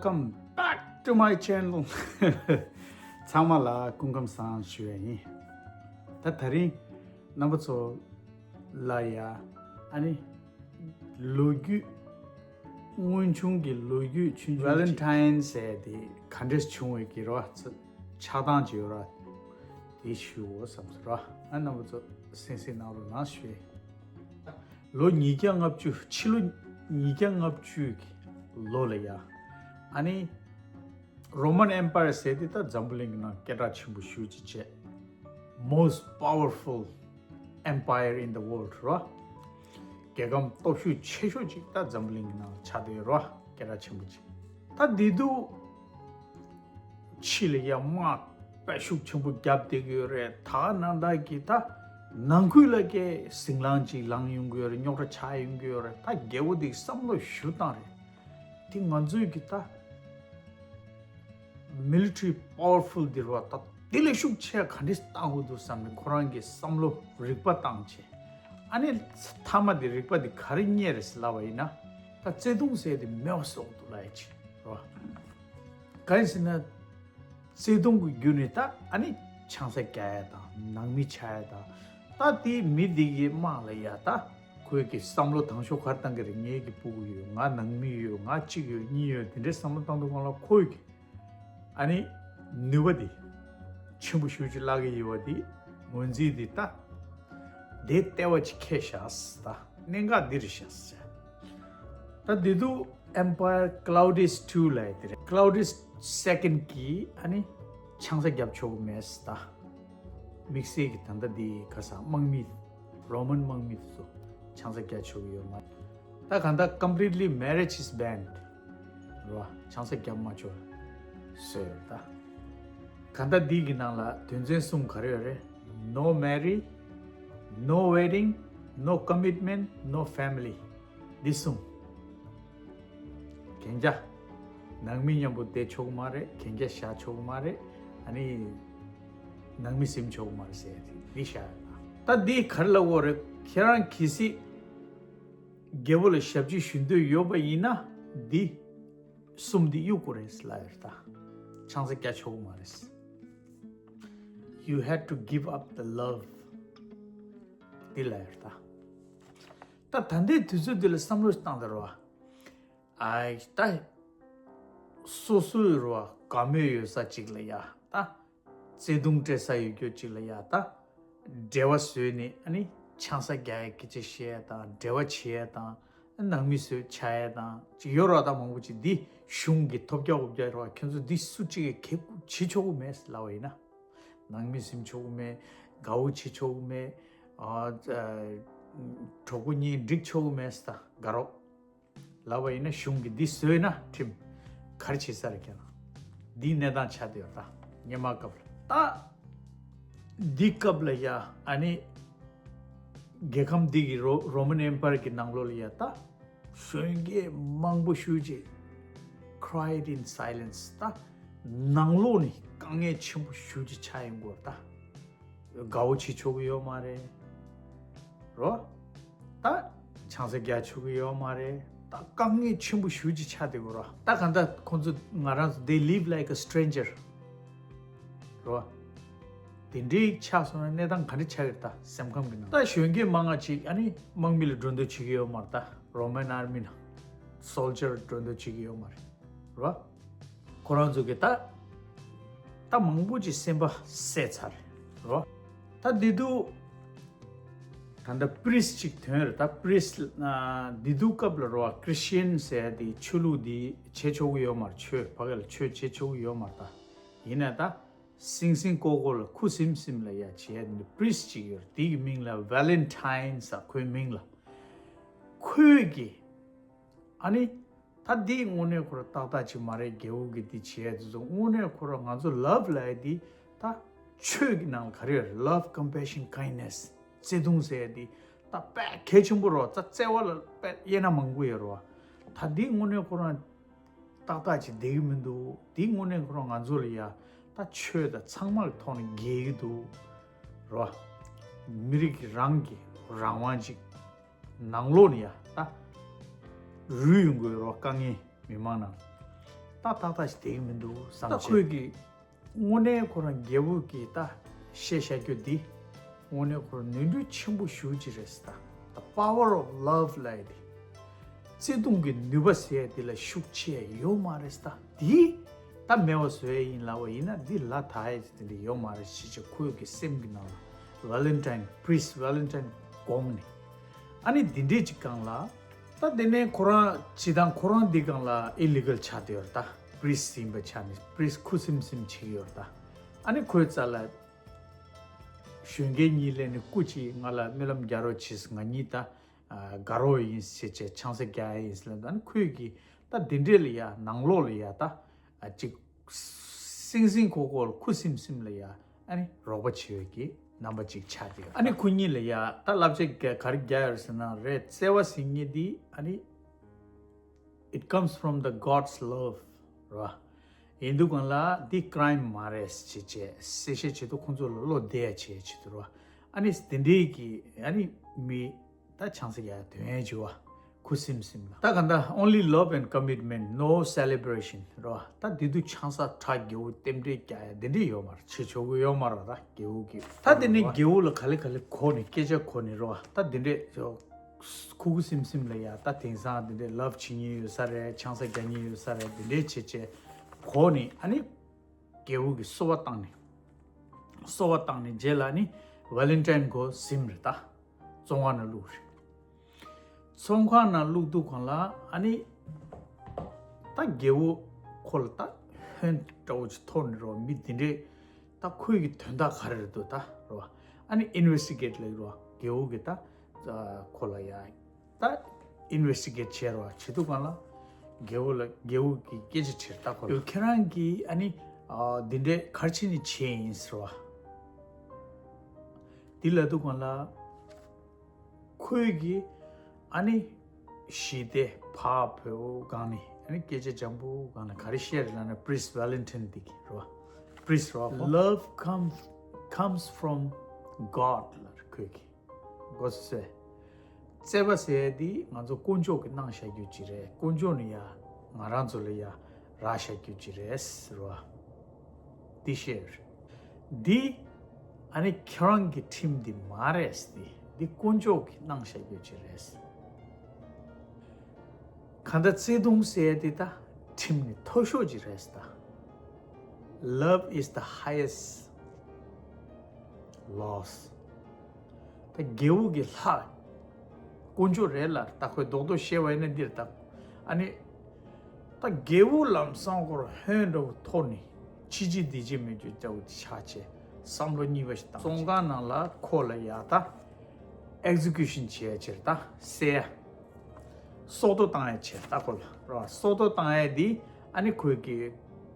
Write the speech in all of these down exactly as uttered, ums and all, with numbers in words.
Welcome back to my channel. ཚང་མ་ལ་སྐུ་ཁམས་བཟང་ཞུ་ཡ་ཡིན། ད་དེ་རིང་རྣམ་པ་ཚོ་ལ་ཡ་ཨ་ནི་ལོ་རྒྱུས། སྔོན་བྱུང་གི་ལོ་རྒྱུས་ཆུང་ཆུང་ཅིག Valentine ཟེར་དེ་ག་འདྲས་བྱུང་བའི་གི་རོ། ཆགས་སྡང་ཅིག་ཡོད་ར། དེ་ཞུའོ་བསམ་སོང་ར། ཨ་རྣམ་པ་ཚོ་གསན་གཟིགས་གནང་རོགས་གནང་ཞུ། ལོ་ཉིས་བརྒྱ་ལྔ་བཅུ། ཕྱི་ལོ་ཉིས་བརྒྱ་ལྔ་བཅུ་གི་ལོ་ལ་ཡ། ཨ་ནི་Roman Empire ཟེར་དེ་ད་འཛམ་བུ་གླིང་གི་ནང་སྐད་གྲགས་ཆེན་པོ་ཞེ་པོ་ཅིག་བྱས། Most powerful empire in the world རོ། རྒྱལ་ཁམས་སྟོབས་ཤུགས་ཆེ་ཤོས་ཅིག་ད་འཛམ་བུ་གླིང་གི་ནང་ཆགས་བསྡད་ཡོད་རོ། སྐད་གྲགས་ཆེན་པོ་ཅིག་ད་དེ་དུས་ཕྱི་ལ་ཡ་དམག་དཔེ་ཤུགས་ཆེན་པོ་བརྒྱབ་བསྡད་ཀྱི་ཡོད་རེད། ད་ག་ནང་བཞིན་གྱི་ད་ནང་ཁུལ་ལ་ཀྱེ་ཟིང་ལངས་ཅིག་ལངས་ཡོང་གི་ཡོད་རེད། རྙོག་དྲ་ཆགས་ཡོང་གི་ཡོད་རེད། ད་རྒྱལ་པོ་དེ་བསམ་བློ་ཞེ་པོ་བཏང་རེད། དེ་ང་ཚོའི་གི་ད་military powerful དེ་རེད་བ། ད་དེ་ལས་ཤུགས་ཆེ་ག་འདྲས་བཏང་དགོས་འདུག་བསམ་ནས་ཁོ་རང་གི་བསམ་བློ་རིག་པ་བཏང་བྱས། ཨ་ནི་མཐའ་མ་དེ་རིག་པ་དེ་ག་རེ་རྙེད་རེད་ཟེར་ལབ་པ་ཡིན་ན། ད་བརྩེ་དུང་ཟེར་དེ་མེད་པ་བཟོ་དགོས་འདུག་ལབ་ཡ་ཅིག་རེད་བ། གང་ཡིན་ཟེར་ན། བརྩེ་དུང་གི་བརྒྱུད་ནས་ད་ཨ་ནི་ཆང་ས་རྒྱག་ཡ་དང་ནང་མི་ཆགས་ཡ་དང་། ད་དེ་མི་དེ་གི་དམག་ལ་ཡ་ད་ཁོས་ཀྱི་བསམ་བློ་དང་ཤོག་ག་རེ་བཏང་གི་རེད། ངའི་གི་ཕྲུ་གུ་ཡོད། ང་ནང་མི་ཡོད། ང་གཅིག་ཡོད་གཉིས་ཡོད། དེ་འདྲའི་བསམ་བློ་བཏང་དུས་སྒང་ལ་ཁོས་ཀྱི་ཨ་ནི་ནུས་པ་དེ་ཆེན་པོ་ཞེ་པོ་ཅིག་བརླག་གི་ཡོད་པ་དེ་ངོས་འཛིན་དེ་ད་དེ་ལྟ་བ་ཅིག་ཁེལ་བཞག་ད། གནད་འགག་འདི་རེད་ཤག་ཟེར། ད་དེ་དུས་Emperor Claudius two ལབ་ཡ་དེ་རེད། Claudius second གིས་ཨ་ནི་ཆང་ས་བརྒྱབ་ཆོག་གི་མེད་ཟེར་ད། དམིགས་བསལ་གྱི་ད་ལྟ་འདི་ག་ས་དམག་མི། Roman དམག་མི་དེ་ཚོ་ཆང་ས་བརྒྱབ་ཆོག་གི་ཡོད་མ་རེད། ད་ག་ད་completely marriage is banned རེད་བ། ཆང་ས་བརྒྱབ་མ་ཆོག་ཟེར་ད། ག་ད་འདི་གི་ནང་ལ་དོན་ཚན་གསུམ་ག་རེ་ཡོད་རེད། No marry, no wedding, no commitment, no family. འདི་གསུམ། གན་རྒྱ། ནང་མི་མཉམ་པོ་བསྡད་ཆོག་གི་མ་རེད། གན་རྒྱ་བཞག་ཆོག་གི་མ་རེད། ཨ་ནི་ནང་མི་ཟིན་ཆོག་གི་མ་རེད་ཟེར་ཏེ་འདི་བཞག་ཡོད་ན། ད་འདི་ག་རེ་ལབ་དགོས་རེད། ཁྱེད་རང་གལ་སྲིད་རྒྱལ་པོ་ལ་ཞབས་ཕྱི་ཞུ་འདོད་ཡོད་པ་ཡིན་ན་འདི་གསུམ་འདི་གཡུག་དགོས་རེད་ལབ་ཡོད་ད། ཆང་ས་རྒྱག་ཆོག་གི་མ་རེད། You had to give up the love. འདི་ལབ་ཡོད་ད། ད་ད་ལྟའི་དུས་ཚོད་འདི་ལ་བསམ་བློ་བཏང་དང་རོ། ཨ་ད། སོ་སོའི་རོ་དགའ་མོས་ཡོད་ས་ཅིག་ལ་ཡ་ད། བརྩེ་དུང་སྤྲད་ས་ཡོད་རྒྱུ་ཅིག་ལ་ཡ་ད། འབྲེལ་བ་བཟོས་ནས་ཨ་ནི་ཆང་ས་རྒྱག་ཡ་སྐད་ཆ་བཤད་ཡ་དང་འབྲེལ་བ་བྱེད་ཡ་དང་། ནང་མི་བཟོས་ཆགས་ཡ་དང་ཅིག་ཡོད་རོ། ད་མང་པོ་ཅིག་འདི་གཞུང་གི་ཐོབ་རྒྱག་འོབ་རྒྱག་རོ། ཁྱོད་ཚོ་འདི་སུ་གཅིག་གིས་གེ་བྱེད་ཆོག་གི་མེད་ལབ་པ་ཡིན་ན། ནང་མི་ཟིན་ཆོག་གི་མེད། དགའ་བོ་བྱེད་ཆོག་གི་མེད། ཨ་ཨ་གྲོགས་པོ་གཉིས་འགྲིག་ཆོག་གི་མེད་ད་དགའ་རོགས། ལབ་པ་ཡིན་ན་གཞུང་གིས་འདི་བཟོས་ན་ཁྲིམས་ག་རེ་བྱེད་ས་རེད་ཁྱེད་རང་། འདིའི་གནས་སྟངས་ཆགས་བསྡད་ཡོད་ད་སྔོན་མ་སྐབས་ལ། ད་འདི་སྐབས་ལ་ཡ་ཨ་ནི་རྒྱལ་ཁམས་འདི་གི་རོ་Roman Empire གི་ནང་ལོགས་ལ་ཡ་ད་གཞོན་སྐྱེས་མང་པོ་ཞེ་པོ་ཅིག་cried in silence ད་ནང་ལོགས་ནས་དཀའ་ངལ་ཆེན་པོ་ཞེ་པོ་ཅིག་ཆགས་ཡོང་གི་ཡོད་ད། དགའ་བོ་བྱེད་ཆོག་གི་ཡོད་མ་རེད། རོ། ད། ཆང་ས་རྒྱག་ཆོག་གི་ཡོད་མ་རེད། ད་དཀའ་ངལ་ཆེན་པོ་ཞེ་པོ་ཅིག་ཆགས་བསྡད་ཀྱི་རོ། ད་གང་ལྟར་ཁོང་ཚོ་ང་རང་ཚོ་they live like a stranger རོ། དེ་འདྲའི་ཆགས་སོང་ན་གནས་སྟངས་ག་འདྲ་ཆགས་ཀྱི་རེད། ད་སེམས་ཁམས་ཀྱི་ནང་ད་གཞོན་སྐྱེས་མང་ང་ཅིག་ཨ་ནི་དམག་མི་ལ་འགྲོ་འདོད་བྱེད་ཀྱི་ཡོད་མ་རེད། ད་Roman Army ནང་soldier འགྲོ་འདོད་བྱེད་ཀྱི་ཡོད་མ་རེད། རོ། ཁོ་རང་ཚོ་གི་ད། ད་མང་པོ་ཅིག་སེམས་པ་བསད་ཚར་རེད་རོ། ད་འདི་དུས། ད་ལྟ་priest ཅིག་ཐོན་རེད། ད་priest ཨ་འདི་དུས་སྐབས་ལ་རོ་Christian ཟེར་ཡ་དེ་ཆོས་ལུགས་འདི་བྱེད་ཆོག་གི་ཡོད་མ་རེད། ཆོས་ཕ་གི་ལ་ཆོས་བྱེད་ཆོག་གི་ཡོད་མ་རེད། ད་ཡིན་ན་ད་སིང་སིང་ཀོ་ཀོ་ལ་ཁུ་སིམ་སིམ་ལ་ཡ་བྱེད་ཡ་འདི་priest ཅིག་ཡོད་རེད། དེ་གི་མིང་ལ་Valentine ཟེར་ཁོའི་མིང་ལ། ཁོས་གི་ཨ་ནི། ད་འདི་དངོས་གནས་ཁོ་རང་ཏག་ཏག་ཅིག་མ་རེད། རྒྱལ་པོ་གིས་འདི་བྱས་དུས་ཚོད་དངོས་གནས་ཁོ་རང་ང་ཚོ་love ལབ་ཡ་འདི་ད་ཆོས་ཀྱི་ནང་ལ་ག་རེ་ཡོད་རེད། Love, compassion, kindness བརྩེ་དུང་ཟེར་ཡ་འདི་ད་དཔེ་གལ་ཆེན་པོ་རོ། ད་བརྩེ་བ་ལ་དཔེ་དབྱེ་ན་མང་པོ་ཡོད་རོ། ད་འདི་དངོས་གནས་ཁོ་རང་ཏག་ཏག་ཅིག་བསྡད་ཀྱི་མི་འདུག་འདི་དངོས་གནས་ཁོ་རང་ང་ཚོ་ལ་ཡ་ད་ཆོས་དང་ཚང་མ་གི་ཐོག་ནས་འགལ་གྱི་འདུག་རོ། མི་རིགས་ཀྱི་རང་གི་རང་དབང་ཅིག་ནང་ལོགས་ནས་ཡ་ད་རུལ་ཡོང་གི་ཡོད་རོ། དཀའ་ངལ་མི་མང་ནང་། ཏག་ཏག་ཏག་ཞིག་བསྡད་ཀྱི་མི་འདུག་བསམ། ད་ཁོས་ཀྱི་དངོས་གནས་ཁོ་རང་རྒྱལ་པོ་གི་ད་བཤད་བཤད་རྒྱུ་འདི་དངོས་གནས་ཁོ་རང་ནོར་འཁྲུལ་ཆེན་པོ་ཞེ་པོ་ཅིག་རེད་ཟེར། ད་The power of love ལབ་ཡ་དེ། བརྩེ་དུང་གི་ནུས་པ་ཟེར་ཡ་དེ་ལ་ཤུགས་ཆེ་ཡོད་མ་རེད་ཟེར། ད་དེ་ད་མེད་པ་བཟོ་ཡ་ཡིན་ལབ་པ་ཡིན་ན་འདི་ལ་ད་ཡ་དེ་འདྲ་ཡོད་མ་རེད་ཅེས་བྱས་ཁོས་ཀྱི་སེམས་ཀྱི་ནང་ལ་Valentine, Priest Valentine དགོངས་ནས། ཨ་ནི་འདི་འདྲས་ཅིག་སྒང་ལ། ད་དེ་ནས་ཁོ་རང་སྤྱིར་བཏང་ཁོ་རང་འདི་སྒང་ལ་ཨི་ལི་གལ་ཆགས་བསྡད་ཡོད་རེད། ད་པི་རི་སི་ཡིན་པའི་ཆ་ནས་པི་རི་སི་ཁུ་སིམ་སིམ་བྱེད་ཀྱི་ཡོད་རེད། ད་ཨ་ནི་ཁོའི་རྩ་ལ་གཞོན་སྐྱེས་གཉིས་སླེབས་ནས་སྐུ་མཁྱེན། ང་ལ་སྨོན་ལམ་རྒྱག་རོགས་བྱེད། ང་གཉིས་ད་དགའ་རོགས་ཡིན་ཟེར་བྱས་ཆང་ས་རྒྱག་ཡ་ཡིན་ཟེར་ལབ། ད་ཨ་ནི་ཁོས་ཀྱིས་ད་དེ་འདྲས་ལ་ཡ་ནང་ལོགས་ལ་ཡ་ད་ཅིག་སིང་སིང་ཁོག་ཁོག་ལ་ཁུ་སིམ་སིམ་ལ་ཡ་ཨ་ནི་རོགས་པ་བྱེད་པའི་གི་རྣམ་པ་ཅིག་ཆགས་ཏེ། ཨ་ནི་ཁོ་གཉིས་ལ་ཡ་ད་བསླབ་བྱ་ག་རེ་རྒྱག་ཡོད་ཟེར་ན་རེད། བརྩེ་བ་ཟེར་མཁན་འདི་ཨ་ནི་it comes from the God's love རེད་བ། ཡིན་དུས་སྒང་ལ་འདི་ཀྲའིམ་མ་རེད་ཅེས་བྱས་གསལ་བཤད་བྱེད་དུས་ཁོང་ཚོ་ལ་བློ་བདེ་ཡ་བྱེད་བྱེད་དུ་རེད་བ། ཨ་ནི་དེ་འདྲའི་གི་ཨ་ནི་མི་ད་ཆང་ས་རྒྱག་ཡ་དོན་ཡ་བྱེད་བ། ཁུ་སིམ་སིམ་ལ། ད་ག་འདྲ་only love and commitment, no celebration རེད་བ། ད་དེ་དུས་ཆང་ས་ཁྲག་རྒྱལ་པོ་རྟེན་འབྲེལ་རྒྱག་ཡ་དེ་འདྲས་ཡོད་མ་རེད། བྱེད་ཆོག་གི་ཡོད་མ་རེད་བ། ད་རྒྱལ་པོ་གི་ད་དེ་ནས་རྒྱལ་པོ་ལ་ག་ལེ་ག་ལེ་གོ་ནས་སྐད་ཆ་གོ་ནས་རེད་བ། ད་དེ་འདྲས་ཁུ་ཁུ་སིམ་སིམ་ལ་ཡ་ད་དེང་སང་དེ་འདྲས་ལབ་བྱེད་མཁན་ཡོད་ས་རེད། ཆང་ས་རྒྱག་མཁན་ཡོད་ས་རེད། དེ་འདྲས་བྱེད་བྱས་གོ་ནས་ཨ་ནི་རྒྱལ་པོ་གི་གསོལ་བ་བཏང་ནས། གསོལ་བ་བཏང་ནས་རྗེས་ལ་ནི་ཝ་ལེན་ཊིན་གོ་ཟིན་རེད། ད་བཙོན་ཁང་ནང་བླུགས་རེད། བཙོན་ཁང་ནང་བླུགས་དུས་སྒང་ལ་ཨ་ནི་ད་རྒྱལ་པོ་ཁོ་ལ་ད་ཧོན་འདྲ་བོ་ཅིག་ཐོར་ནས་རོ། མི་འདི་འདྲས་ད་ཁོའི་གི་དོན་དག་ག་རེ་རེད་འདུག་ད་རོ། ཨ་ནི་ཨིན་ཝེ་སི་ཊི་གེ་ཊི་ལབ་ཀྱི་རོ། རྒྱལ་པོ་གི་ད་ཁོ་ལ་ཡ་ད་ཨིན་ཝེ་སི་ཊི་གེ་ཊི་བྱས་རོ། བྱེད་དུས་སྒང་ལ་རྒྱལ་པོ་ལ་རྒྱལ་པོ་གི་སྐད་ཆ་དྲིས། ད་ཁོ་ལ་ཁྱེད་རང་གིས་ཨ་ནི་འདི་འདྲས་ག་རེ་བྱས་ནས་བྱས་ཡིན་ཟེར་བ། འདི་ལབ་དུས་སྒང་ལ། ཁོས་ཀྱིས་ཨ་ནི་ཞི་བདེ་ཕར་བོད་སྒང་ནས་ཨ་ནི་སྐད་ཆ་འཇམ་པོ་སྒང་ནས་ག་རེ་བཤད་རེད་ལབ་ན། པི་རི་སི་ཝེ་ལེན་ཊིན་འདི་གི་རེད་བ། པི་རི་སི་རེད་བ། Love comes comes from God ལབ་རེད་ཁོས་ཀྱིས། གོ་སོང་ཟེར། བརྩེ་བ་ཟེར་ཡ་འདི་ང་ཚོ་དཀོན་མཆོག་གིས་གནང་བཞག་རྒྱུ་ཅིག་རེད། དཀོན་མཆོག་ནས་ཡ་ང་རང་ཚོ་ལ་ཡ་རག་བཞག་རྒྱུ་ཅིག་རེད་ཟེར་བ། འདི་བཤད་རེད། འདི་ཨ་ནི་ཁྱེད་རང་གི་ཁྲིམས་འདི་མ་རེད། འདི་འདི་དཀོན་མཆོག་གིས་གནང་བཞག་རྒྱུ་ཅིག་རེད། གང་ལྟར་བརྩེ་དུང་ཟེར་ཡ་འདི་ད་ཁྲིམས་ནི་མཐོ་ཤོས་ཅིག་རེད་ད། Love is the highest laws. ད་རྒྱལ་པོ་གི་ལྷ། དཀོན་མཆོག་རེད་ལ། ད་ཁོས་རྡོག་རྡོག་བཤད་པ་ཡིན་ན་འདིར་ད། ཨ་ནི། ད་རྒྱལ་པོ་ལམ་སང་ཁོར་ཧོན་འདྲ་བོ་ཐོར་ནས་ཕྱི་རྗེས་འདི་རྗེས་མེད་རྒྱུ་འདྲ་བོ་ཆགས་བྱས་བསམ་བློ་གཉིས་པ་ཞིག་བཏང་། བཙོན་ཁང་ནང་ལ་ཁོ་ལ་ཡ་ད་ཨེག་ཛི་ཀུ་ཤན་བྱས་ཕྱིར་ད་བསད། སྲོག་ཐོག་བཏང་ཡ་བྱས་ད་ཁོ་ལ་རོ། སྲོག་ཐོག་བཏང་ཡ་འདི་ཨ་ནི་ཁོས་ཀྱི་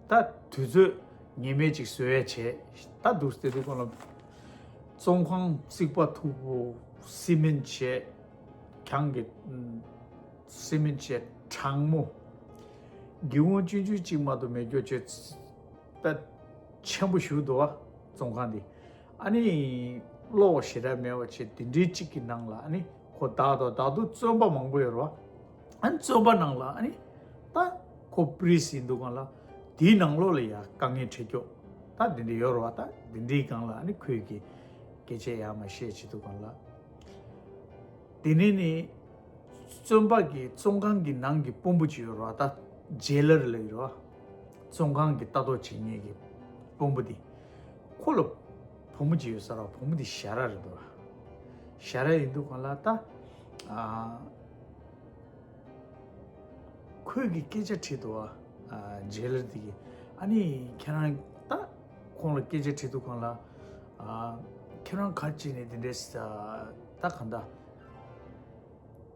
ད་དུས་ཚོད་ངེས་མེད་ཅིག་བཟོ་ཡ་བྱས། ད་འདུག་སྟེ་དུས་ཁོ་ལ་བཙོན་ཁང་རྩིག་པ་མཐུག་པོ་སི་མེན་བྱས། གྱང་གི་སི་མེན་བྱས་གྲང་མོ། སྒེའུ་ཁུང་ཆུང་ཆུང་གཅིག་མ་གཏོགས་མེད་རྒྱུ་བྱས། ད་ཆེན་པོ་ཞིག་འདུག་བ། བཙོན་ཁང་འདི། ཨ་ནི་གློག་ཞེ་དྲག་མེད་པ་བྱས་དེ་འདྲའི་གཅིག་གི་ནང་ལ་ཨ་ནི་ཁོ་བདག་དང་བདག་ཏུ་བཙོན་པ་མང་པོ་ཡོད་རེད་བ། ཨ་ནི་བཙོན་པ་ནང་ལ་ཨ་ནི་ད་ཁོ་པི་རི་སི་ཡིན་དུས་སྒང་ལ་དེའི་ནང་ལོགས་ལ་ཡ་དཀའ་ངལ་འཕྲད་རྒྱུ་ད་དེ་འདྲ་ཡོད་རེད་བ། ད་དེ་འདྲའི་སྒང་ལ་ཨ་ནི་ཁོས་ཀྱི་སྐད་ཆ་ཡར་མར་བཤད་བྱེད་དུས་སྒང་ལ། དེ་ནས་ནི་བཙོན་པ་གི་བཙོན་ཁང་གི་ནང་གི་དཔོན་པོ་ཅིག་ཡོད་རེད་བ། ད་ཇེ་ལར་ལབ་ཀྱི་རེད་བ། བཙོན་ཁང་གི་ལྟ་རྟོག་བྱེད་མཁན་གྱི་དཔོན་པོ་དེ། ཁོ་ལ་བུ་མོ་ཅིག་ཡོད་ས་རེད་བ། བུ་མོ་དེ་ཞ་ར་རེད་འདུག་བ། ཞ་ར་ཡིན་དུས་སྒང་ལ་ད་ཨ། ཁོས་ཀྱི་སྐད་ཆ་དྲིས་འདུག་བ། ཨ། ཇེ་ལར་དེ་གིས་ཨ་ནི་ཁྱེད་རང་ད་ཁོང་ལ་སྐད་ཆ་དྲིས་འདུག་སྒང་ལ། ཨ། ཁྱེད་རང་ག་རེ་བྱས་ནས་དེ་འདྲས་ད་གང་ལྟར་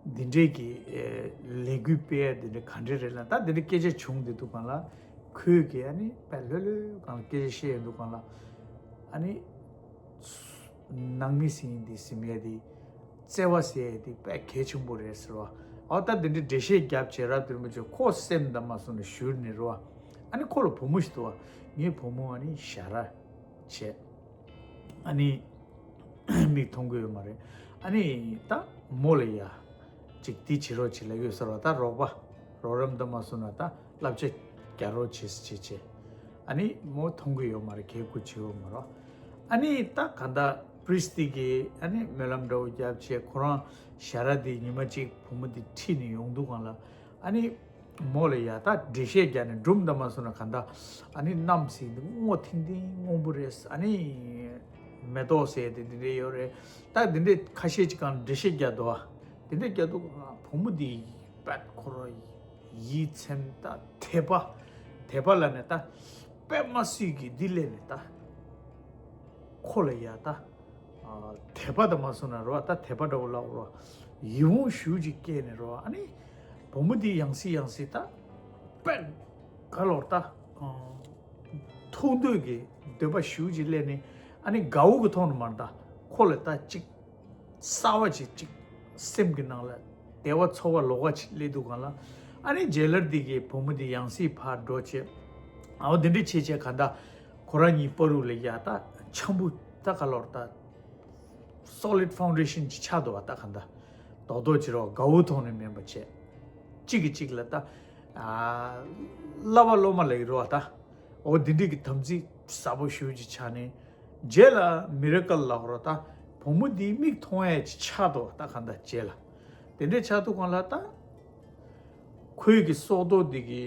འདི་འདྲས་ཀྱི་ཨེ། ལས་འགུལ་སྤེལ་ཡ་དེ་འདྲ་ག་འདྲས་རེད་ལབ། ད་དེ་འདྲ་སྐད་ཆ་བྱུང་བསྡད་དུས་སྒང་ལ་ཁོས་ཀྱིས་ཨ་ནི་དཔེ་ལྷོད་ལྷོད་སྒང་ལ་སྐད་ཆ་བཤད་ཡོང་དུས་སྒང་ལ་ཨ་ནི་ནང་མི་ཟེར་མཁན་དེ་ཟེར་མཁན་དེ་བརྩེ་བ་ཟེར་ཡ་དེ་དཔེ་གལ་ཆེན་པོ་རེད་ཟེར་བ། ཨོ་ད་དེ་འདྲ་འགྲེལ་བཤད་རྒྱབ་བྱས་རབས་དེར་མ་བྱས་ཁོ་སེམས་དང་མ་སོང་ནས་བཞུར་ནས་རེད་བ། ཨ་ནི་ཁོ་ལ་བུ་མོ་ཞིག་འདུག་བ། ངའི་བུ་མོ་ཨ་ནི་ཞ་ར་བྱས། ཨ་ནི་མིག་མཐོང་གི་ཡོད་མ་རེད། ཨ་ནི་ད་མོ་ལ་ཡ་ཅིག་དེ་བྱེད་རོགས་བྱེད་ལབ་ཡོད་ཟེར་བ། ད་རོགས་པ་རོགས་རམ་དུ་མ་སོང་ན་ད་བསླབ་བྱ་ རྒྱག་རོགས་བྱེད་ཟེར་བྱས་བྱས། ཨ་ནི་མོ་མཐོང་གི་ཡོད་མ་རེད། གད་སྐུ་བྱེད་ཡོད་མ་རེད། ཨ་ནི་ད་ག་ད་པྲིས་དེ་གིས་ཨ་ནི་སྨོན་ལམ་འདྲ་བོ་བརྒྱབ་བྱས། ཁོ་རང་ཞ་ར་དེ་ཉི་མ་གཅིག་བུ་མོ་དེ་ཁྲིད་ནས་ཡོང་དུས་སྒང་ལ། ཨ་ནི་མོ་ལ་ཡ་ད་འགྲེལ་བཤད་རྒྱག་ནས་སྒྲུང་བཏང་མ་སོང་ན། ག་ད་ཨ་ནི་གནམ་གཟིགས་འདི་སྔོ་ཐིང་ཐིང་སྔོན་པོ་རེད། ཨ་ནི་མེ་ཏོག་ཟེར་དེ་འདི་འདྲས་ཡོད་རེད། ད་འདི་འདྲས་ཁ་ཤས་ཅིག་གང་འགྲེལ་བཤད་རྒྱག་འདུག་བ། དེ་འདྲས་རྒྱག་འདུག་བུ་མོ་འདི་པད་ཁོ་རང་ཡིད་ཚིམ། ད་དད་པ་དད་པ་ལ་ནས་ད་པད་མ་སུས་ཀྱིས་འདི་ལས་ནས་ད་ཁོ་ལ་ཡ་ད་དད་པ་དང་མ་སོང་ན་རོ། ད་དད་པ་འདྲ་བོ་ལ་རོ། ཡིད་འོང་ཞུ་ཅིག་སྐྱེས་ནས་རོ། ཨ་ནི་བུ་མོ་འདི་ཡང་སྲིད་ཡང་སྲིད་ད་པད་ག་ལོར་ད་ཐུག་འདོད་ཀྱི་འདོད་པ་ཞུ་ཅིག་སླེབས་ནས། ཨ་ནི་དགའ་བོ་གི་ཐོག་ནས་མར་ད་ཁོ་ལ་ད་ཅིག་གསར་བ་ཅིག་ཅིག་སེམས་ཀྱི་ནང་ལ་བདེ་བ་ཚོར་བ་ལོགས་ཀ་ཅིག་སླེབས་དུས་སྒང་ལ། ཨ་ནི་ཇེ་ལར་འདི་གིས་བུ་མོ་འདི་ཡང་སྲིད་ཕར་འགྲོ་བྱས། ཨའོ་དེ་འདྲས་བྱས་བྱས་ག་ད་ཁོ་རང་གཉིས་བར་དུ་ལ་ཡ་ད་འཆམ་པོ་ད་ག་ལོར་ད་སོ་ལིད་ཕའུན་ཌེ་ཤན་ཅིག་ཆགས་འདུག་བ། ད་ག་ད་རྡོག་རྡོག་ཅིག་རོ། དགའ་བོ་ཐོག་ནས་མིན་པ་བྱས། གཅིག་གིས་གཅིག་ལ་ད་ཨ་བསླབ་པ་སློབ་མ་ལ་ཡི་རོ་བ་ད། ཨོ་འདི་འདྲས་ཀྱི་དམ་ཚིག་ཟབ་པོ་ཞུ་ཅིག་ཆགས་ནས། རྗེས་ལ་མི་རེ་ཀལ་ལབ་རོ། ད་བུ་མོ་འདིའི་མིག་མཐོང་ཡས་ཅིག་ཆགས་འདུག་བ། ད་ག་ད་རྗེས་ལ་དེ་འདྲས་ཆགས་དུས་སྒང་ལ་ད་ཁོའི་གི་སྲོག་ཐོག་འདི་གི་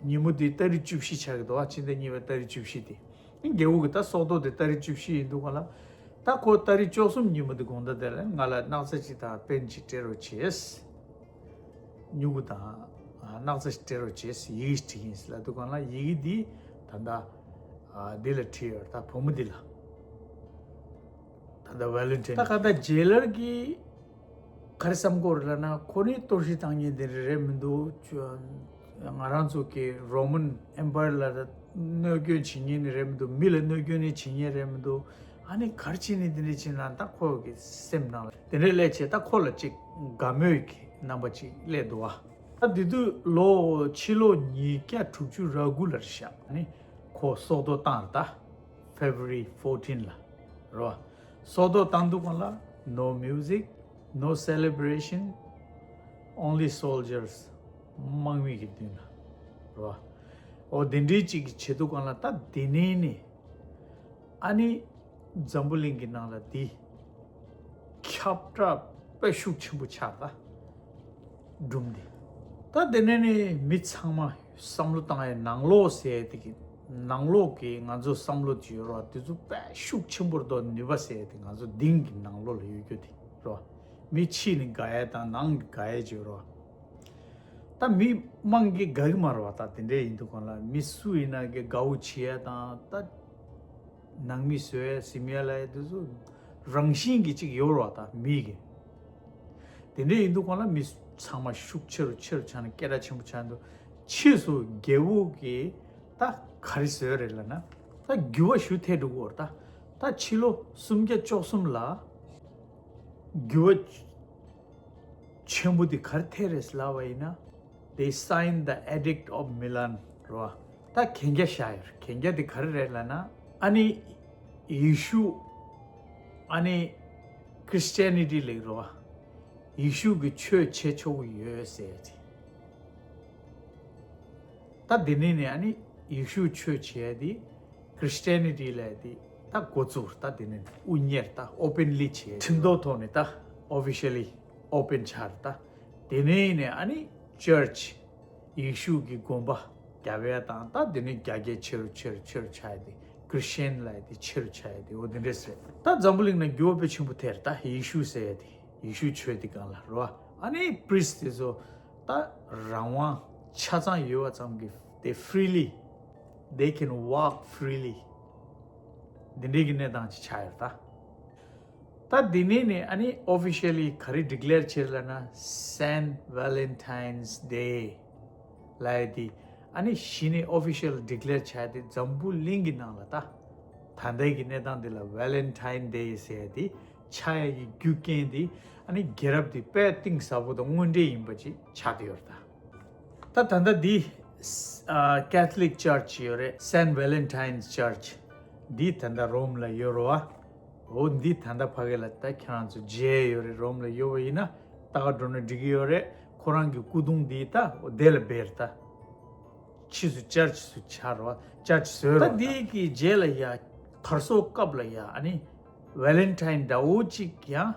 ཉིན་མོ་འདི་ཏ་རིག་བཅུ་བཞི་ཆགས་ཀྱི་འདུག་བ། ཕྱི་ཟླ་གཉིས་པའི་ཏ་རིག་བཅུ་བཞི་དེ། རྒྱལ་པོ་གི་ད་སྲོག་ཐོག་དེ་ཏ་རིག་བཅུ་བཞི་ཡིན་དུས་སྒང་ལ། ད་ཁོ་ཏ་རིག་བཅུ་གསུམ་ཉིན་མོ་འདི་དགོང་དག་དེ་ལ་ང་ལ་སྣག་ཚ་ཅིག་དང་སྤེན་ཅིག་སྤྲད་རོགས་བྱས། སྨྱུ་གུ་དང་སྣག་ཚ་ཞིག་སྤྲད་རོགས་བྱས། ཡི་གེ་ཞིག་བྲིས་ཡིན་ཟེར་ལབ་དུས་སྒང་ལ། ཡི་གེ་འདི་ད་ལྟ་འདི་ལ་བྲིས་ཡོད། ད་བུ་མོ་འདི་ལ། ད་ལྟ་ཝེ་ལེན་ཊིན། ད་ག་ད་ཇེ་ལར་གྱིས་ག་རེ་བསམ་གྱི་ཡོད་རེད་ལབ་ན། ཁོ་ནི་གཏོར་བཤིག་བཏང་མཁན་དེ་རེད་མི་འདུག་ང་རང་ཚོ་གི་རོ་མན་ཨེམ་པ་ཡར་ལ་གནོད་སྐྱོན་བྱེད་མཁན་ནི་རེད་མི་འདུག་མི་ལ་གནོད་སྐྱོན་ནི་བྱེད་མཁན་རེད་མི་འདུག་ཨ་ནི་ག་རེ་བྱས་ནས་དེ་འདྲས་བྱས་ན། ད་ཁོ་གི་སེམས་ནང་ལ་དེ་འདྲས་སླེབས་བྱས། ད་ཁོ་ལ་ཅིག་དགའ་མོས་ཀྱི་རྣམ་པ་ཅིག་སླེབས་འདུག་བ། ད་དེ་དུས་ལོ་ཕྱི་ལོ་ཉིས་བརྒྱ་དྲུག་ཅུ་རེ་དགུ་ལ་རེད་ཤག་ཨ་ནི་ཁོ་སྲོག་ཐོག་བཏང་རེད་ད། February fourteen ལ་རོ། སྲོག་ཐོག་བཏང་དུས་སྒང་ལ། No music, no celebration, only soldiers. དམག་མི་གི་མདུན་ལ་རོ། ཨོ་དེ་འདྲའི་ཅིག་གི་བྱེད་དུས་སྒང་ལ། ད་དེ་ནས་ནི་ཨ་ནི་འཛམ་བུ་གླིང་གི་ནང་ལ་དེ་ཁྱབ་བསྒྲགས་དཔེ་ཤུགས་ཆེན་པོ་ཆགས་ད། སྒྲུང་འདི། ད་དེ་ནས་ནི་མི་ཚང་མ་བསམ་བློ་བཏང་ཡས་ནང་ལོགས་ཟེར་ཡས་དེ་གི་ནང་ལོགས་ཀྱི་ང་ཚོ་བསམ་བློ་ཅིག་ཡོད་རེད་བ། དེ་ཚོ་དཔེ་ཤུགས་ཆེན་པོ་རེད་དོ། ནུས་པ་ཟེར་ཡས་དེ་ང་ཚོ་གཏིང་གི་ནང་ལོགས་ལ་ཡོད་རྒྱུ་དེ་རེད་བ། མི་ཕྱི་ནས་དགའ་ཡས་དང་ནང་གི་དགའ་ཡས་ཅིག་ཡོད་རེད་བ། ད་མི་དམངས་ཀྱིས་དགའ་གི་མ་རེད་བ། ད་དེ་འདྲས་ཡིན་དུས་སྒང་ལ་མི་སུ་ཡིན་ན་གི་དགའ་བོ་བྱེད་ཡས་དང་། ད་ནང་མི་བཟོ་ཡས་ཟིམ་ཡས་ལབ་ཡས་དེ་ཚོ་རང་བཞིན་གྱི་ཅིག་ཡོད་རེད་བ། ད་མི་གི། དེ་འདྲས་ཡིན་དུས་སྒང་ལ་མི་ཚང་མ་ཤུགས་ཆེ་རུ་ཆེ་རུ་ཆགས་ནས་སྐད་གྲགས་ཆེན་པོ་ཆགས་འདུག་ཕྱིས་སུ་རྒྱལ་པོ་གིས་ད་ག་རེ་བཟོས་རེད་ལབ་ན། ད་འགྱུར་བ་ཞིག་ཐེབས་འགྲོ་གི་ཡོད་རེད། ད་ད་ཕྱི་ལོ་སུམ་བརྒྱ་བཅུ་གསུམ་ལ་འགྱུར་བ་ཆེན་པོ་དེ་ག་རེ་ཐེབས་རེད་ལབ་པ་ཡིན་ན། They signed the Edict of Milan རོ། ད་གན་རྒྱ་བཞག་ཡོད་རེད། གན་རྒྱ་དེ་ག་རེ་རེད་ལབ་ན། ཨ་ནི་ཡེ་ཤུ་ཨ་ནི་Christianity ལབ་རོ། ཡེ་ཤུ་གི་ཆོས་བྱེད་ཆོག་གི་ཡོད་ཟེར་ཏེ། ད་དེ་ནས་ནི་ཨ་ནི་ཡེ་ཤུ་ཆོས་བྱེད་ཡ་དེ་Christianity ལབ་ཡ་དེ་ད་འགོ་བཙུགས། ད་དེ་ནས་དབུ་བརྙེས། ད་openly བྱས། ཁྲིམས་ཐོག་ཐོག་ནས་ད་officially open ཆགས་རེད། ད་དེ་ནས་ནི་ཨ་ནི་church ཡེ་ཤུ་གི་དགོན་པ་རྒྱབ་ཡ་དང་། ད་དེ་ནས་རྒྱ་སྐད་ཆེ་རུ་ཆེ་རུ་ཆེ་རུ་ཆགས་ཡ་དེ། Christian ལབ་ཡ་དེ་ཆེ་རུ་ཆགས་ཡ་དེ། འོ་དེ་འདྲས་རེད། ད་འཛམ་བུ་གླིང་ན་འགྱུར་བ་དཔེ་ཆེན་པོ་ཐེབས་རེད། ད་ཡེ་ཤུ་ཟེར་ཡ་དེ། ཡེ་ཤུའི་ཆོས་དེ་སྒང་ལ་རོ། ཨ་ནི་priest དེ་ཚོ་ད་རང་དབང་ཆ་ཚང་ཡོད་པ་ཙམ་གྱིས། they freely, they can walk freely. འདི་འདྲའི་གི་གནས་སྟངས་ཅིག་ཆགས་ཡོད་རེད། ད་ད་འདི་ནས་ནི་ཨ་ནི་officially ག་རེ་declare བྱས་ལབ་ན། Saint Valentine's Day ལབ་ཡ་དེ། ཨ་ནི་གཞི་ནས་official declare བྱས་ཏེ། འཛམ་བུ་གླིང་གི་ནང་ལ་ད་ད་ལྟའི་གི་གནས་སྟངས་འདི་ལ་Valentine Day ཟེར་ཡ་དེ་ཆགས་ཡ་གི་རྒྱུ་རྐྱེན་དེ། ཨ་ནི་རྒྱལ་རབས་དེ་དཔེ་གཏིང་ཟབ་པོ་དང་དངོས་འབྲེལ་ཡིན་པ་ཅིག་ཆགས་ཀྱི་ཡོད་རེད་ད། ད་ད་ལྟ་འདི་ཨ་Catholic Church ཡོད་རེད། Saint Valentine's Church འདི་ད་ལྟ་རོམ་ལ་ཡོད་རེད་བ། འོ་འདི་ད་ལྟ་ཕ་གི་ལ་ད་ཁྱེད་རང་ཚོ་མཇལ་ཡོད་རེད། རོམ་ལ་ཡོད་པ་ཡིན་ན་ལྟ་ག་འགྲོ་ན་འགྲིག་གི་ཡོད་རེད། ཁོ་རང་གི་སྐུ་གདུང་འདི་ད་འོ་དེ་ལ་སྦས་རེད་ད། ཕྱིས་སུ་ཅར་ཆི་སུ་ཆགས་རེད་བ། ཅར་ཆི་བཟོས་རེད་བ། ད་འདི་གི་རྗེས་ལ་ཡ་དར་སྲོལ་སྐབས་ལ་ཡ་ཨ་ནི་ཝེ་ལེན་ཊའིན་འདྲ་བོ་ཅིག་ཡང་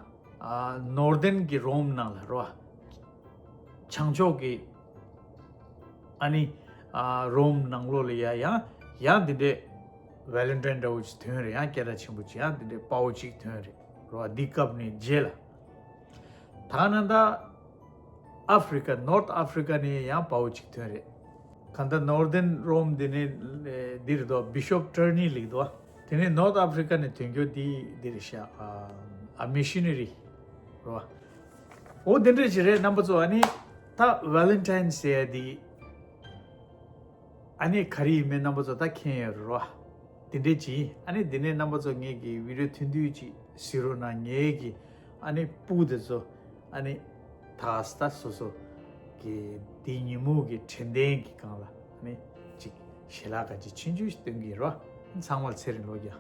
ནོར་ཐན་གྱི་རོམ་ནང་ལ་རེད་བ། བྱང་ཕྱོགས་ཀྱི་ཨ་ནི་རོམ་ནང་ལོགས་ལ་ཡ་ཡང་ཡང་འདི་འདྲའི་ཝེ་ལེན་ཊའིན་འདྲ་བོ་ཅིག་ཐོན་རེད། ཡང་སྐད་གྲགས་ཆེན་པོ་ཅིག་ཡང་འདི་འདྲའི་དཔའ་བོ་ཅིག་ཐོན་རེད་རེད་བ། འདི་སྐབས་ནས་རྗེས་ལ། ད་ནང་ད་ཨ་ཧྥི་རི་ཀ་ནོར་ཐ་ཨ་ཧྥི་རི་ཀ་ནས་ཡང་དཔའ་བོ་གཅིག་ཐོན་རེད། གང་ལྟར་ནོར་ཐན་རོམ་འདི་ནས་འདིར་འདུག་བི་ཤོབ་ཊར་ནི་ལིག་འདུག་དེ་ནས་ནོར་ཐ་ཨ་ཧྥི་རི་ཀ་ནས་ཐོན་རྒྱུ་འདི་འདིར་ཤ་ཨ་མི་ཤི་ནི་རི་རོ། འོ་དེ་འདྲ་ཞིག་རེད། རྣམ་པ་ཚོ་ཨ་ནི་ད་ཝེ་ལེན་ཊའིན་ཟེར་ཡ་འདི། ཨ་ནི་ག་རེ་ཡིན་མིན་རྣམ་པ་ཚོ་ད་མཁྱེན་ཡོད་རེད་རོ། དེ་འདྲས་ཅིག་ཨ་ནི་དེ་ནས་རྣམ་པ་ཚོ་ངེད་ཀྱི་བི་ཌིའོ་ཐུང་ཐུང་ཅིག་གཟིགས་རོགས་གནང་། ངེད་ཀྱི་ཨ་ནི་སྤུ་དེ་ཚོ་ཨ་ནི་ད་ད་སོ་སོ་གི་དེ་ཉིན་མོ་གི་དྲན་རྟེན་གྱི་སྒང་ལ་ཨ་ནི་ཅིག་ཞལ་ལག་ཁ་ཅིག་ཆུང་ཆུང་ཞིག་སྟོན་གྱི་ཡིན་རོ། ཚང་མར་ཚེ་རིང་ལོ་བརྒྱ།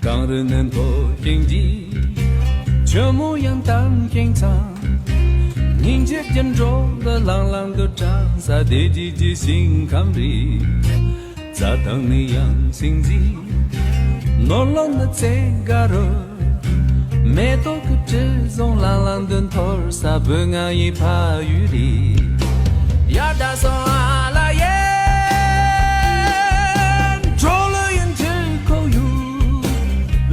གངས་རི་ནས་མཐོ་ཞིང་བརྗིད། ཆུ་མོ་ཡང་དྭངས་ཤིང་གཙང་། སྙིང་རྗེ་རྒྱུན་འགྲོ་ལ་ལང་ལང་དུ་གྲགས་ས་བདེ་སྐྱིད་ཀྱི་ཞིང་ཁམས་རེད། རྩྭ་ཐང་ནི་ཡང་སིང་སིང་། ནོར་ལོངས་ནི་རྩེ་དགའ་རུ། མེ་ཏོག་གི་དྲི་བསུང་ལང་ལང་དུ་འཐོར་ས་བོད་ང་ཡི་ཕ་ཡུལ་རེད། ཡ་ད་སོང་ཨ་ལ་ཡེ། འགྲོ་ལ་ཡིན་གཅིག་ཁོག་ཡུག་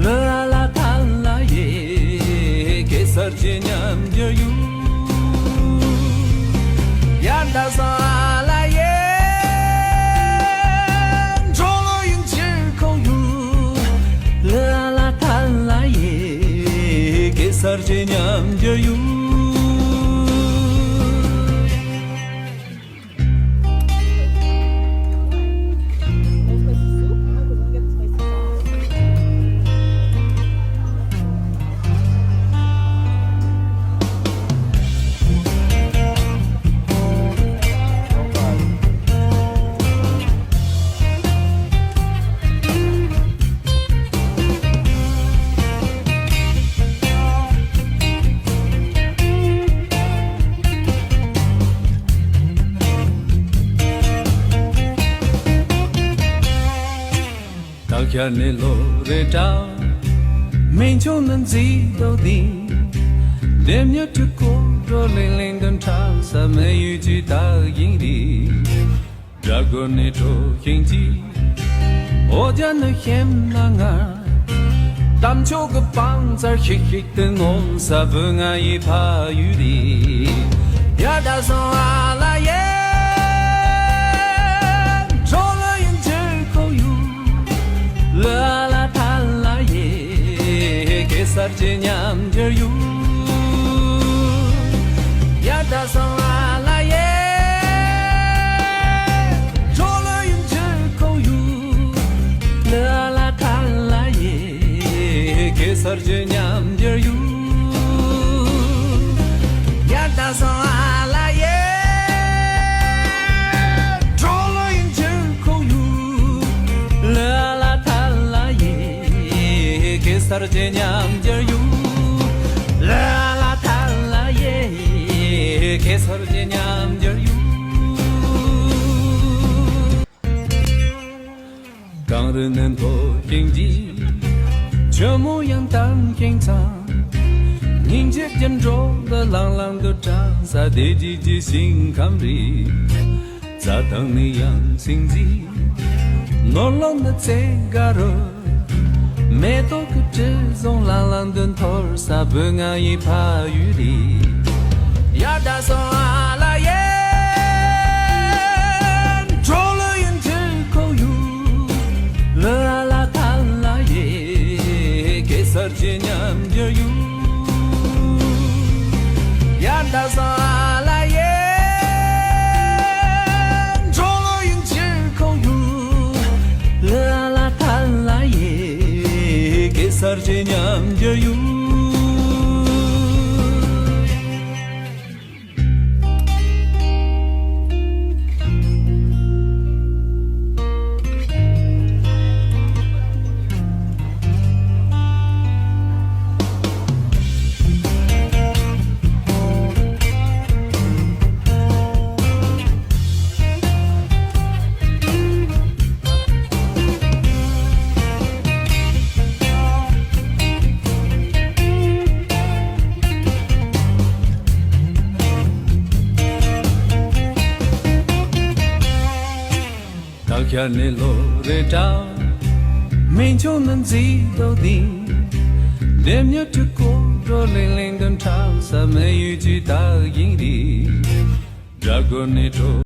ལ་ཨ་ལ་ཐ་ལ་ཡེ། གེ་སར་གྱི་ཉམས་འགྱུར་ཡུག་ཡ་ད་སོང་ཨ་ལ་ཡེ། འགྲོ་ལ་ཡིན་གཅིག་ཁོག་ཡུག་ལ་ཨ་ལ་ཐ་ལ་ཡེ། གེ་སར་གྱི་ཉམས་འགྱུར་ཡུག་ད་ཁྱར་ནས་ལོ་རེ་འདྲ། མི་ཆུང་ནི་མཛེས་ཏོག་འདི། ལྡེམ་མྱུར་དུ་ཀོ་གྲོ་ལིང་ལིང་དུ་འཁྲབ་ས་མི་ཡུལ་གྱི་དག་ཡིན་རེད། སྦྲ་གུར་ནས་འཕྲོ་ཤིང་གཅིག་འོ་ཇ་ནི་ཤེམ་ན་ང་། གཏམ་ཆོག་གི་བང་རྩལ་ཤིག་ཤིག་ཏུ་ངོམ་ས་བོད་ང་ཡི་ཕ་ཡུལ་རེད། ཡ་ད་སོང་ཨ་ལ་ཡེ། འགྲོ་ལ་ཡིན་གཅིག་ཁོག་ཡུག་ལ་ཨ་ལ་ཐ་ལ་ཡེ། གེ་སར་གྱི་ཉམས་འགྱུར་ཡུག་ཡ་ད་སོང་ཨ་ལ་ཡེ། འགྲོ་ལ་ཡིན་གཅིག་ཁོག་ཡུག་ལ་ཨ་ལ་ཐ་ལ་ཡེ། གེ་སར་གྱི་ཉམས་འགྱུར་ཡུག་ཡ་ད་སོང་ཨ་ལ་ཡེ། འགྲོ་ལ་ཡིན་གཅིག་ཁོག་ཡུག་ལ་ཨ་ལ་ཐ་ལ་ཡེ། གེ་སར་གྱི་ཉམས་འགྱུར་ཡུག་ལ་ཨ་ལ་ཐ་ལ་ཡེ། གེ་སར་གྱི་ཉམས་འགྱུར་ཡུག་གངས་རི་ནས་མཐོ་ཞིང་བརྗིད། ཆུ་མོ་ཡང་དྭངས་ཤིང་གཙང་། སྙིང་རྗེ་རྒྱུན་འགྲོ་ལ་ལང་ལང་དུ་གྲགས་ས་བདེ་སྐྱིད་ཀྱི་ཞིང་ཁམས་རེད། རྩྭ་ཐང་ནི་ཡང་སིང་སིང་། ནོར་ལོངས་ནི་རྩེ་དགའ་རུ། མེ་ཏོག་གི་དྲི་བསུང་ལང་ལང་དུ་འཐོར་ས་བོད་ང་ཡི་ཕ་ཡུལ་རེད། ཡ་ད་སོང་ཨ་ལ་ཡེ། འགྲོ་ལ་ཡིན་གཅིག་ཁོག་ཡུག་ལ་ཨ་ལ་ཐ་ལ་ཡེ། གེ་སར་གྱི་ཉམས་འགྱུར་ཡུག་ཡ་ད་སོང་ཨ་ལ་ཡེ། འགྲོ་ལ་ཡིན་གཅིག་ཁོག་ཡུག་ལ་ཨ་ལ་ཐ་ལ་ཡེ། གེ་སར་གྱི་ཉམས་འགྱུར་ཡུག་ཁྱེད་ནི་ལོ་རེ་འདྲ། མི་འབྱུང་ནི་མཛེས་ལྡོག་ལྡན། ལྡེམ་མྱུར་དུ་སྐོར་འགྲོ་ལིང་ལིང་དུ་འཁྲབ་ས་མི་ཡུལ་གྱི་དག་ཡིན་རེད། སྒྲ་སྒོ་ནས་འཕྲོ།